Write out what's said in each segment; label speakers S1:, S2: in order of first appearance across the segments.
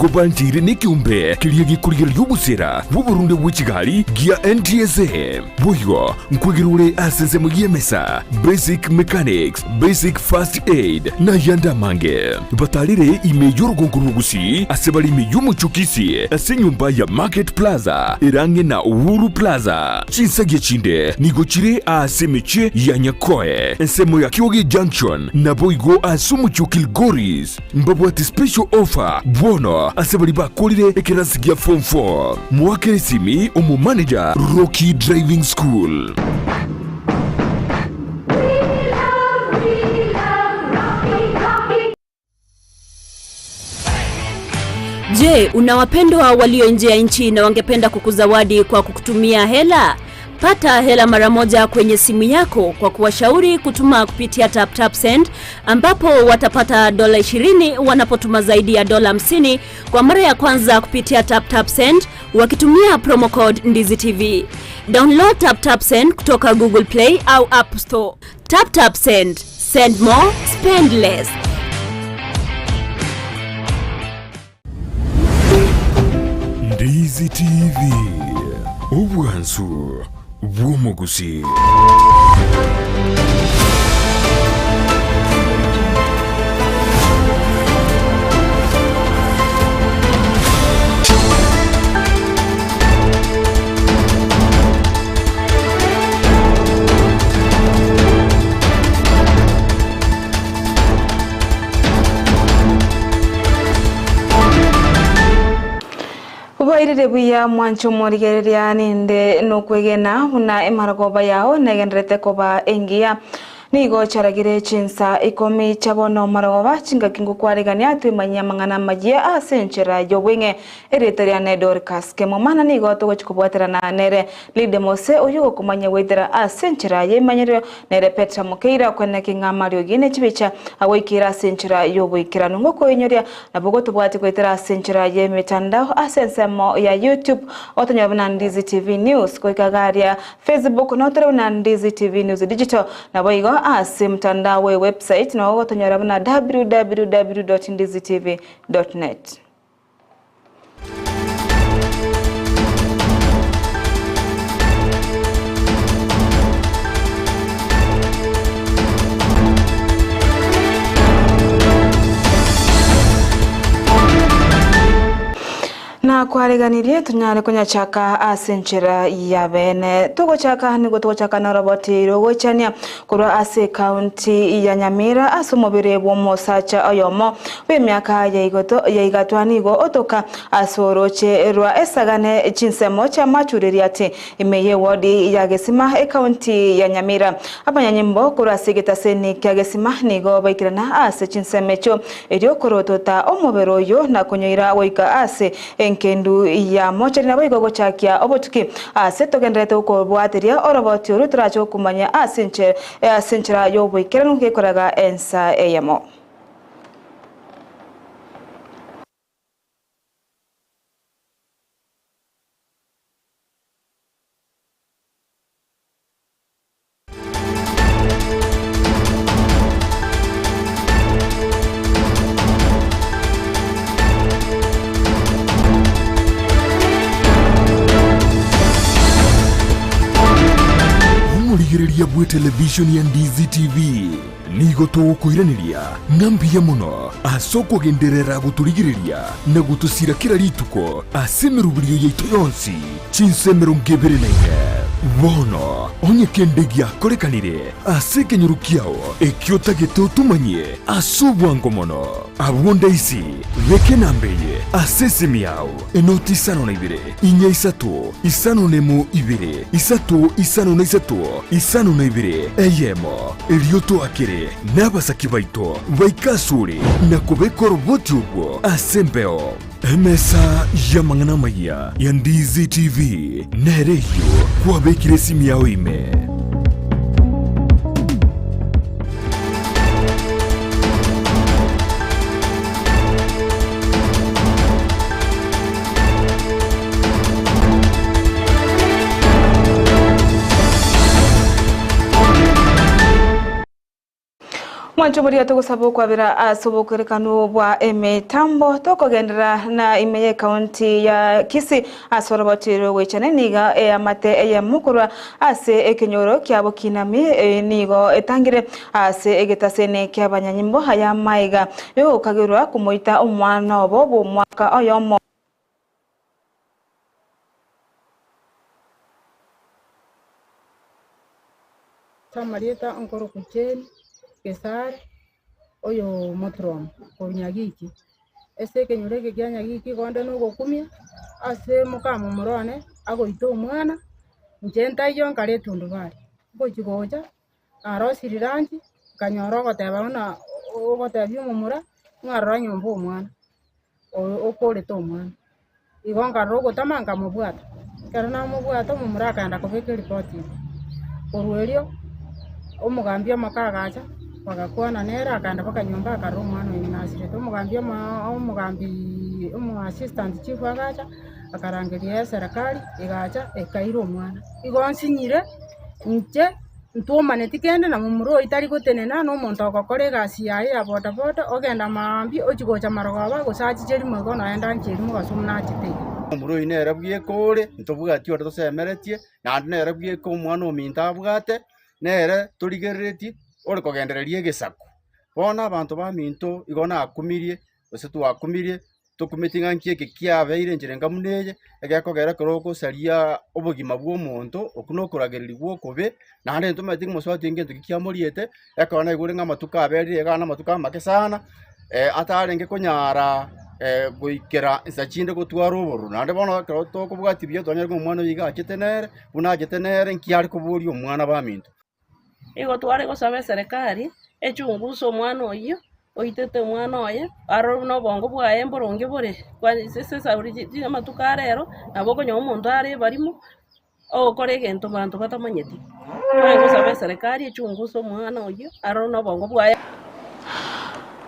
S1: Nigo bancheire nekeombe keria gekorigereria obosera bw'oborunde bwe chigari gia NTSA. Boigo nkwegera ore ase ensemo y'emesa, basic mechanics, basic first aid, na ayande amange. Batarere ime y'orogongo rwa Gusii ase bare ime y'omochie o Kisii ase enyomba ya Market Plaza ere ang'e na Uhuru Plaza. Chinsagia chinde nigo chire ase emechie ya Nyakoe, ensemo ya Kioge Junction, naboigo ase omochie o Kilgoris. Mbabwate special offer bono ase baria bakorire ekerasi gia form 4. Moakere esimi omo manager Rocky Driving School.
S2: Je, una wapendwa walio nje ya nchi na wangependa kukuzawadi kwa kukutumia hela? Pata hela mara moja kwenye simu yako kwa kuwashauri kutuma kupitia TapTapSend ambapo watapata dola 20 wanapotuma zaidi ya dola 50 kwa mara ya kwanza kupitia TapTapSend wakitumia promo code Ndizi TV. Download TapTapSend kutoka Google Play au App Store. TapTapSend. Send more, spend less.
S1: Ndizi TV, obwansu bw'omogusi.
S3: Boirire buya mwanche omorigereria ninde nokwegena buna emarogoba yao negenderete koba engiya. Nigo charagire chinsa ikomi chia bono marogoba chingaki ngokwaregania twemanyie amang'ana amayia ase enchera y'obweng'e. Erieta riane Dorcas Kemuma na nigo togochia kobwaterana nere Lydia Mose oyio ogokomanyia goetera ase enchera y'emanyerero nere Petra Mokeira okweneki ng'a amariogi ne chibicha agoikeire ase enchera y'oboikeranu. Ngokoinyoria nabo gotobwati goetera ase enchera y'emetandao ase ensemo ya YouTube otonyore buna Ndizi TV News goika garia Facebook notore buna Ndizi TV News Digital naboigo ase mtandao we website nogo gotonyora buna www.ndizitv.net. Nakwareganirie tonyare konyachaka ase enchera ya bene. Togochaka nigo togochaka noroboti rogoichania korwa ase ekaunti ya Nyamira ase omobere bw'omosacha oyomo bw'emiaka ya igatwa nigo otoka ase orooche rwa esagane chinsemo chi'amachureri ati ime y'ewodi ya Gesima ekaunti ya Nyamira. Abanyanyimbo korwa ase egetaseni kia Gesima nigo baikerana ase chinsemo echio erio korotota omobere oyio na konyoira goika ase enkendu ya mochari naboigo gochakia obotuki ase togendererete gokobwateria oroboti oru torache gokumanya ase enchera y'oboikeranu gekoraga ensa eyemo.
S1: Omorigereria bw'etelevishoni ya Ndizi TV Nigo togokoiraneria ng'a mbuya mono ase okogenderera gotorigereria na gotosira kera rituko ase emeroberio yaito yonsi, chinsa 24. Bono, onye kende giakorekanire ase ekenyoro kiao ekio otagete otomanyie ase obwango mono, abwo ndaisi beka enamba eye ase esimi yao, enoti isano na ibere, inya isato, isano nemo ibere, isato isano na isato, isano na ibere, eyemo. Erio toakere nabasaki baito baike asore na kobeka oroboti orwo ase embeo. Emesa y'amang'ana amayia ya Ndizi TV nere eyio kwabekire esimi yao ime.
S3: Mwancho boria togosaba okwabera ase obokerekanu bwa emetambo tokogenderera na ime y'ekaunti ya Kisii ase oroboti rogoichana niga eamate eyemo korwa ase ekenyoro kia Bokinami nigo etangire ase egetasene ki'abanyanyimbo aya maiga yogokagerwa komoita omwana obo bw'omwaka oyomo.
S4: Ase amarieta nkorokwa Jane Gesare, oyo omoturomo korwa Nyagiki. Ase ekenyoro eke kia Nyagiki igo onde na ogokumia, ase mokamomura one agoita omwana, inche ntaiyo nkare etundubari, ngochi gocha narosirie lunch, nkanyora ogoteba buna ogotebia omomura ng'a rora nyomba omwana. Oyo okorete omwana. Igo nkarora ogotama nkamobwata. Ekero namobwata omomura akaenda kobeka eripoti ime. Korwa erio, omogambi omoke agacha, bagakwana nere akaenda mpaka nyomba akarora omwana oye buna asirete. Omogambi omo omogambiiii omo assistant chief agacha, akarangeria eserekari egacha ekaira omwana. Igo nsinyire inche. Ntwomaneti kende na momura oyio tari gotenena nomonto ogokora egasi yaye ya bodaboda, ogenda maambia ochia gocha marogoba, gose achiche rimo igo nonya ndanche erimo gose buna achete iga.
S5: Omomura oyio nere bweka ore, ntobwati onde tosemeretie, naende nere bweka omwana ominto abwate, nere torigereretie ore kogendereria egesaku. Bono abanto baminto igo nakumirie, gose twakumirie, Tokumeti ng'a nki eke kiabeire enchera enga buna eye, egekogera ekero ogosaria obogima bw'omonto, okwo nokoragereria gwokobe, naende ntomanyeti ng'a omosubati oyo ngento ki kiamoriete, ekero naigure ng'a amatuko aberire iga na amatuko amake sana, atarenge konyara goikera nsa chinde gotwara obororo. Naende bono ekero tokobwatia buya twanyora ng'a omwana oyo iga achete nere, buna achete nere nki are koboria omwana baminto.
S6: Nigo tware gosaba eserekari echunguse omwana oyio, oitete omwana oye, arore buna obongo bwaye mboronge bore, ase esauri amatuko a rero, nabo okonyora omonto are ebarimo, ogokora egento banto batamanyeti. Tware gosaba eserekari echunguse omwana oyio, arore buna obongo bwaye.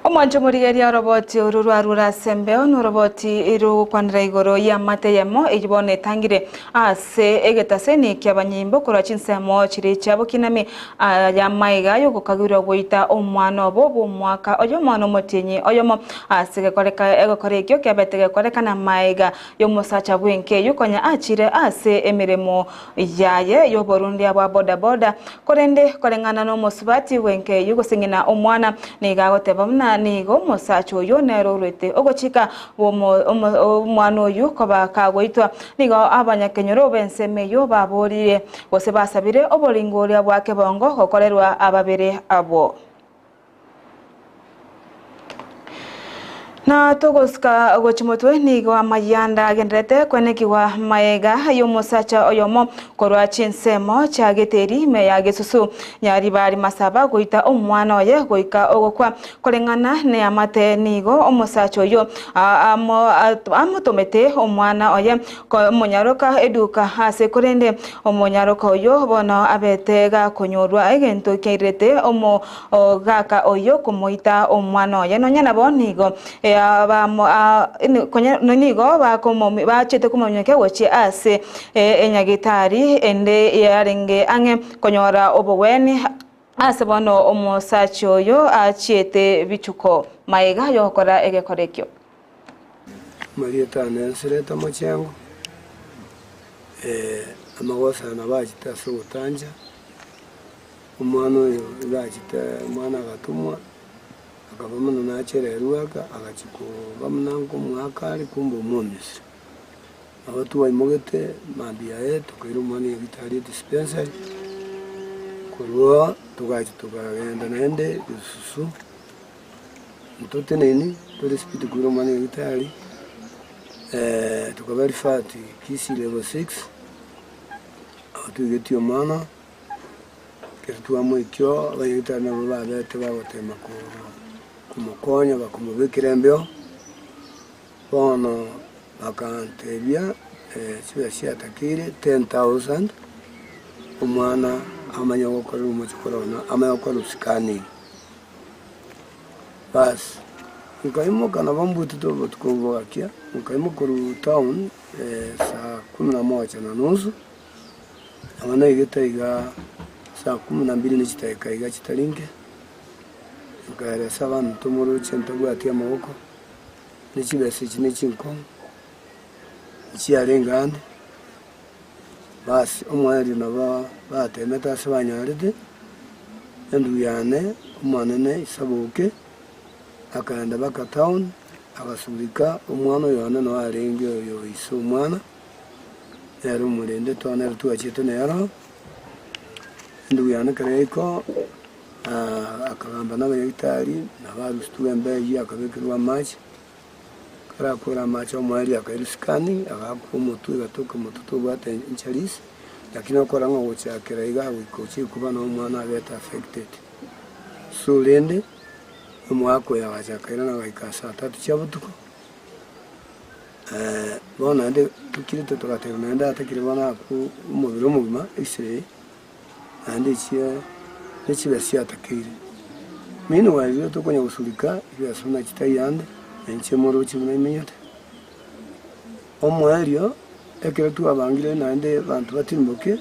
S3: Omwancho omorigereria oroboti oru rwarure ase embeo, noroboti rogokwanera igoro y'amate eyemo eyio bono etangire ase egetaseni ki'abanyimbo korwa chinsemo chiria chia bokinami ay'amaiga y'ogokagirwa goita omwana obo bw'omwaka oyomo na omotienyi oyomo ase gekoreka egekora ekio kiabete gekorekana maiga y'omosacha bw'enka eyio konya achire ase emeremo yaye y'oborundia bwa bodaboda, korende koreng'ana nomosubati bw'enka eyio gose ng'ina omwana, nigo agoteba buna nigo omosacha oyio nere orwete ogochika bw'omwana oyio koba kagoitwa. Nigo abanyakenyoro b'ensemo eyio baborire gose basabire oboringoria bwa kebongo gokorerwa ababere abwo. Na togosika gochia motwe nigo amayanda agendererete kwenekigwa magega y'omosacha oyomo korwa chinsemo chia Geteri ime ya Gesusu Nyaribari Masaba goita omwana oye goika ogokwa. Koreng'ana neamate nigo omosacha oyio amotomete omwana oye Omonyaroka eduka ase korende omonyaroka oyio bono abete gakonyorwa egento kiairete omogaka oyio komoita omwana oye nonya nabo nigo nigo bachete komominyokia gochia ase enyagitari ende yarenge ang'e konyora obogweni ase bono omosacha oyo achiete bichuko magega yogokora egekora ekio.
S7: Amarieta ane nserete omochengo, amagoso aya nabo achete ase ogotancha, omwana oyo iga achete omwana agatomwa, akaba buna nachererwe aka, agachia koba buna nkomoaka are kumbe omwomisire. Nabo twaimogete mambia yaye tokaira omwana nyagetari edispensary, korwa oo togachia tokagenda naende gesusu. Ntoteneini tore speed koira omwana nyagetari, tokaba referred Kisii level 6, aho toigetie omwana, ekero twamoikia oo abanyagetari nabo babete bagotema komokonya bakomobekera embeo, bono bakantebia chibesa chiatakeire 10,000, omwana amanye gokorerwa omochokoro one amanye gokorerwa scanning. Basi, nkaimoka nabo mbutete obotuko bogakia, nkaimoka korwa town saa kumi na moja na nusu, nabo naigete igaa saa kumi na mbili ne chidakika iga chitari inke. Nkaeresa abanto moroche ntabwati amaboko, ne chibesa echi ne chinkong'u, nchiarenge ande, basi omoerio nabo batemete ase banyarete, endugu yane omonene Isaboke, akaenda baka town, agasurika omwana oyo one noo arenge oyo ise omwana, nere omorendete one nere twachete nere oo, endugu yane ekero yaika oo. Akagamba nabanyagitari, na abarusitwe embe eyio akabekerwa amache. Ekero akure amache omoerio akairwa scan, agaakwa omotwe egatoka omotwe tobwate injuries, lakini okora ng'a ogochakera iga goika ochie kuba na omwana abete affected. So rende, omogaka oyo agacha akairana agaika saa tatu chia botuko, bono naende tokirete togateba naende atakire bono akwe omobere omogima x-ray. naende echie nechibesa chiatakeire. Meanwhile riria tokonya gosurika chibesa buna chitai ande, na inche moroche buna imenyete. Omoerio, ekero twabangire naende abanto batimboke,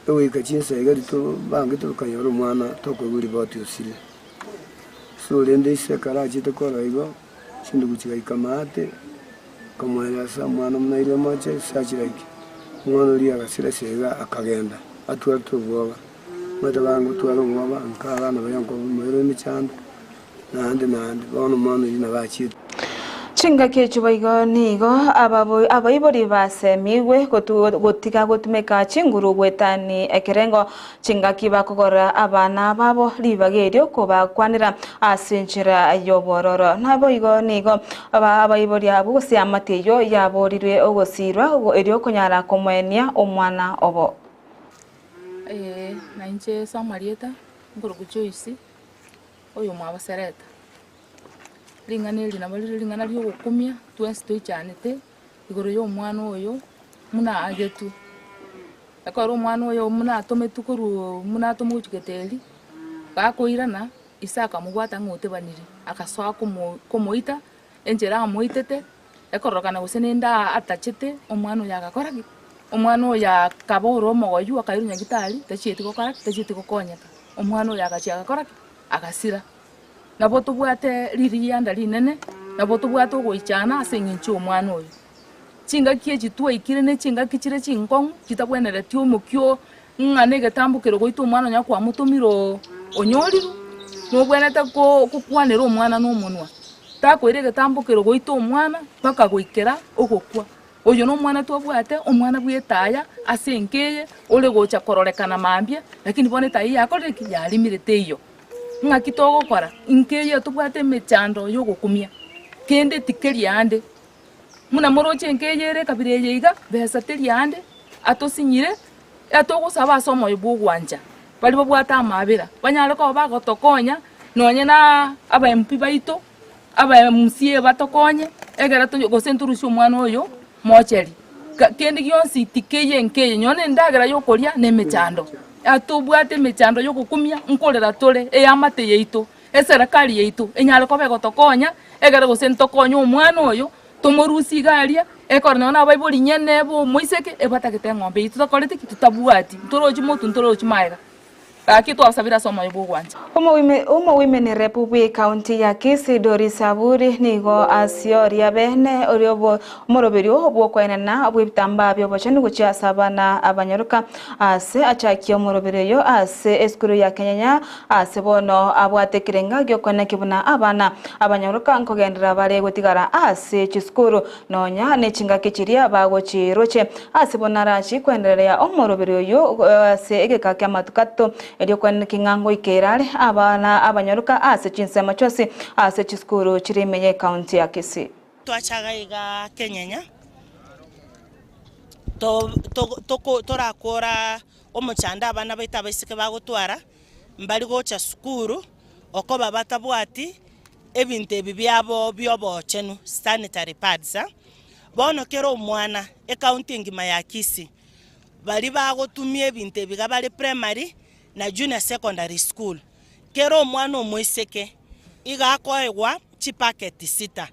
S7: egoika chinsa iga riria tobangete tokanyora omwana tokoigwa riboti osire. So rende ise ekero achete korora igo, chindugu chigaika maate. Nkamoeresa omwana buna aire moche sachiraki, omwana oria agasira sega akagenda, atwarete obwoba. Omanyete bagotwara obwoba nka abana baria nkomoira emechando, naende naende, bono omwana oyio nabo achiete.
S3: Chingaki echio boigo nigo abaibori basemigwe gotiga gotumeka chinguru goetani ekerengo Chingaki bakogora abana babo ribaga erio kobakwanera ase enchera y'obororo. Naboigo nigo abaibori abwo gose eamate eyio yaborirwe ogosiirwa erio konyara komoenia omwana obo.
S8: Ee, na inche ase amarieta nkorokwa Joyce, oyomwabo Sereta. Ring'ana eri nabo rire ring'ana riogokumia, twensi toichanete igoro ya omwana oyo buna agetwe. Ekero omwana oyo buna atometwe korwa buna atomwa gochia Geteri, gakoirana, ise akamobwata ng'a otebanire, agasoa komo komoita, enchera amoitete, ekororekana gose nende atachete, omwana oyo agakora ki? Omwana oyo akaba ore omogoyu akairwa nyagitari, tachieti gokora ki? Tachieti gokonyeka. Omwana oyo agachia agakora ki? Agasira. Nabo tobwate ririanda rinene, nabo tobwate ogoichana ase eng'encho ya omwana oyo. Chingaki echi twaikire ne chingaki chire chinkong'u, chitabwenereti omokia oo ng'a na egetambo kere goita omwana onye kwamotomire oo onyorirwe, nobwenerete ko kokwanera omwana na omonwa. Takoira egetambo kere goita omwana mpaka goikera ogokwa. Oyo na omwana twabwate, omwana bwa etaya ase enka eye, ore gocha kororekana mambia, lakini bono etaya eye yakorire ki? Yarimire teiyo. Ng'aki togokora? Inka eye tobwate emechando ya ogokumia, kende tikeri ande. Buna moroche enka eye ere ekabira eye iga, besa teri ande, atosinyire, atogosaba ase omoyo bw'ogwancha, baria babwate amaabera, banyare koba bagotokonya, nonye na aba MP baito, aba MCA batokonye, ekero tonye gose ntorusie omwana oyo mocheri. Ka kende gionsi tikeiyo enka eye, nonye na endagera ya okoria na emechando. Atobwate emechando ya ogokumia, nkorera tore, eamate yaito. Eserekari yaito enyare koba egotokonya, egere gose ntokonye omwana oyo, tomorusie iga aria, ekero nonya na abaibori nyene ba omoiseke, ebatagete eng'ombe eyio totakoreti ki? Totabwati, ntorochi motwe ntorochi magega. Gaki twasabire ase omoyo bwa ogwancha.
S3: Omowomen Rep bw'ecounty ya Kisii Doris Aburi nigo asioria bene oria omoroberio bw'okoenana bw'ebitambaa bi'obochenu gochia ase abana abanyaroka ase achakie omoroberio oyo ase esukuru ya Kenyenya Ase bono abwate ekerenga gi'okoeneki buna abana abanyoroka nkogenderera bare gotigara ase chisukuru, nonya nechingaki chiria bagochiroche. Ase bono arachi kwendereria omoroberi oyio ase egeka ki'amatuko atato, erio koeneki ng'a ngoikeera are abana abanyoroka ase chinsemo chionsi ase chisukuru chire ime y'ecounty ya Kisii.
S9: Twachaga iga kenyenya, torakora omochando abana baito abaiseke bagotwara, mbari gocha sukuru okoba batabwati ebinto ebi biabo bi'obochenu, sanitary pads. Bono kera omwana ecounty engima ya Kisii, baria bagotumia ebinto ebi iga bare primary na junior secondary school, kera omwana omoiseke iga akoegwa chipacket sita.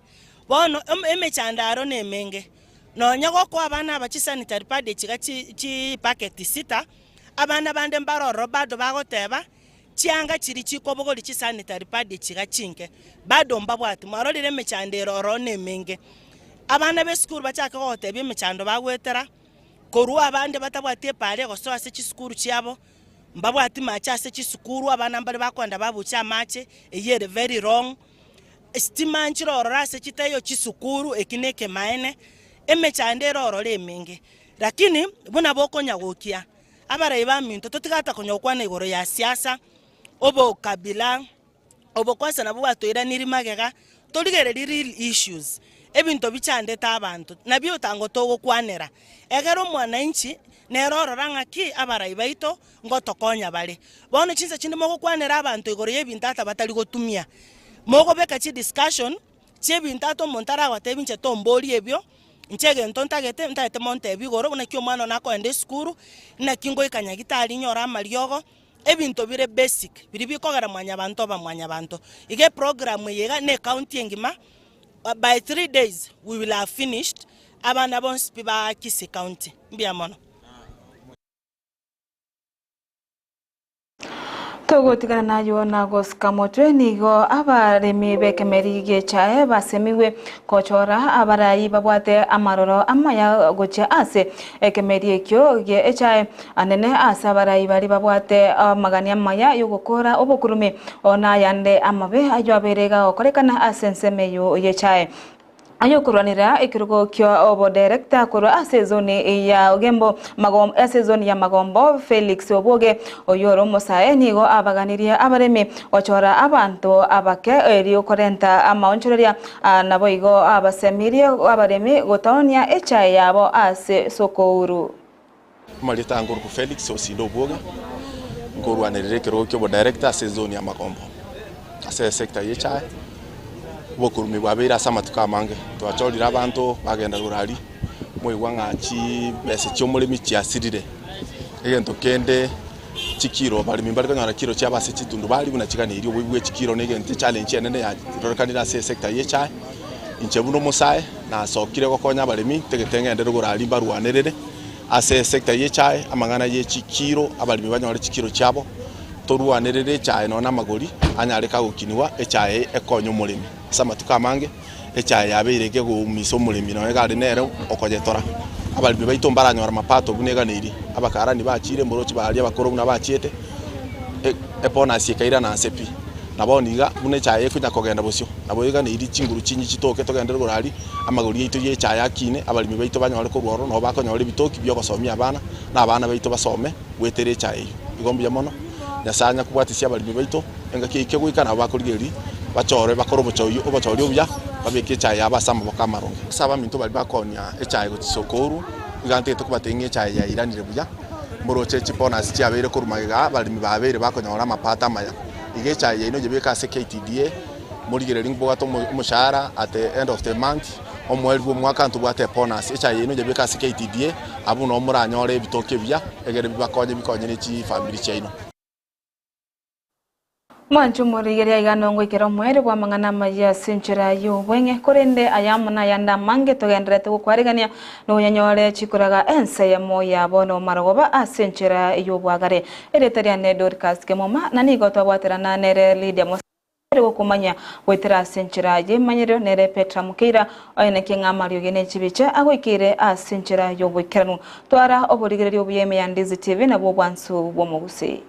S9: Bono emechando aro nemenge, Nonya gokoa abana aba chisanitary pad echi iga chipacket sita, abana bande mbare ororo bado bagoteba, Chianga chiria chikobogoria chisanitary pad echi iga chinke, bado mbabwati. Mwarorire emechando ere ororo nemenge. Abana b'esukuru bachake gogotebia emechando bagoetera, korwa abande batabwati epaara egosoa ase chisukuru chiabo, mbabwati mache ase chisukuru, abana mbare bakoenda babuche amache, eyio ere very wrong. Esitima nchire ororo ase chitaiyo chisukuru, eki na ekemaene, emechando ere ororo emenge. Lakini buna bokonya gokia, abarai baminto totigata konya gokwana igoro ya siasa, obokabila, obo kwanza nabwo bwatoiranirie magega, torigererie real issues, ebinto bichandete abanto, nabio otango togokwanera. Egere omwananchi nere orora ng'aki abarai baito ngotokonya bare. Bono chinsa chinde mogokwanera abanto igoro y'ebinto ata batari gotumia, mogobeka chidiscussion chi'ebinto ata omonto aragotebie inche tomborie ebio, inche egento ntagete, ntagete montebie igoro naki omwana one akoenda esukuru, naki ngoika nyagitari nyore amariogo, ebinto bire basic, biria bikogera mwanyabanto oba mwanyabanto. Iga eprogram eye iga na ecounty engima, by 3 days we will have finished, abana bonsi pi ba Kisii county. Mbuya mono.
S3: Togotigana nayo na gosika motwe nigo abaremi b'ekemeri gi'echae basemigwe kochora abarai babwate amaroro amaya gochia ase ekemeri ekio gi'echae anene ase abarai bari babwate amagani amaya yogokora obokurumi onayande amabe ayo abere gagokorekana ase ensemo eyo y'echae. Ayokorwanera ekerogo kia obodirector korwa ase ezone ya Ogembo Magombo ase ezone ya Magombo Felix Oboge oyoro omosae nigo abaganirie abaremi gochora abanto abake erio korenta amaonchoreria nabo igo abasemirie abaremi gotaonia echae yabo ase sokouru.
S10: Marieta Ngoruku Felix Osindo Oboge nkorwanerera ekerogo kia obodirector ase ezone ya Magombo ase esector ya echae obokurumi bwabeire ase amatuko amange twachorire abanto bagenda rurari mwaigwa ng'a chibesa chia omoremi chiasirire egento kende chikiro abaremi mbare konyora kiro chiabo ase chitundubari buna chiganeiri oboibi bwa echikiro na egento echallenge enene yarorekanire ase esector ya echae inche buna omosae nasokire gokonya abaremi ntagete ng'ende rogoro mbarwanerere ase esector ya echae amang'ana ya echikiro abaremi banyore chikiro chiabo torwanerere echae nonya na amagori anyare kagokiniwa echae ekonye omoremi ase amatuko amange echae yabeire ekegoumisa omoremi nonya iga are nere okoyetora abaremi baito mbaranyora mapato buna eganeiri abakarani bachire mborochi baria abakoro buna bachiete ebonus ekairana ase pi. Na bono iga buna echae ekonya kogenda bosio nabo eganeiri chinguru chinyi chitoke togende rogoro aria amagori yaito ya echae akine abaremi baito banyore korwa ororo nabo bakonyora ebitoki bia ogosomia abana na abana baito basome goetera echae eyio. Igo mbuya mono Nyasaye anya kobwatisia abaremi baito engaki eike goika nabo bakorigereria bachore bakore obochori obochori obuya babeke echae yabo ase amaboko amaronge. Ase abaminto baria bakoonia echae gochia sokoru iga ntagete kobatebia ng'a echae yairanire buya mboroche chibonus chiabeire korwa magega abaremi babeire bakonyora amapato amaya. Iga echae yaino oyebeke ase KTDA morigererie mbwate omoshahara at the end of the month omweri bwa omwaka ntobwate ebonus. Echae yaino oyebeke ase KTDA abwo nabo moranyore ebitoki ebiya egere bibakonye bikonye ne chifamiri chiaino.
S3: Mwanche omorigereria iga nongoikera omoerio bw'amang'ana amayia ase enchera y'obweng'e, korende aya amo nayande amange togendererete gokwarigania nonyanyore chikoraga ense eyemo ya bono marogoba ase enchera y'obwagare. Erieta riane Dorcas Kemuma, na nigo twabwaterana nere Lydia Mose gokomanya goetera ase enchera y'emanyerero nere Petra Mukeira oenekie ng'a amariogi ne chibicha agoikeire ase enchera y'oboikeranu. Twara oborigereria obuya ime ya Ndizi TV nabwo obwansu bw'omogusii.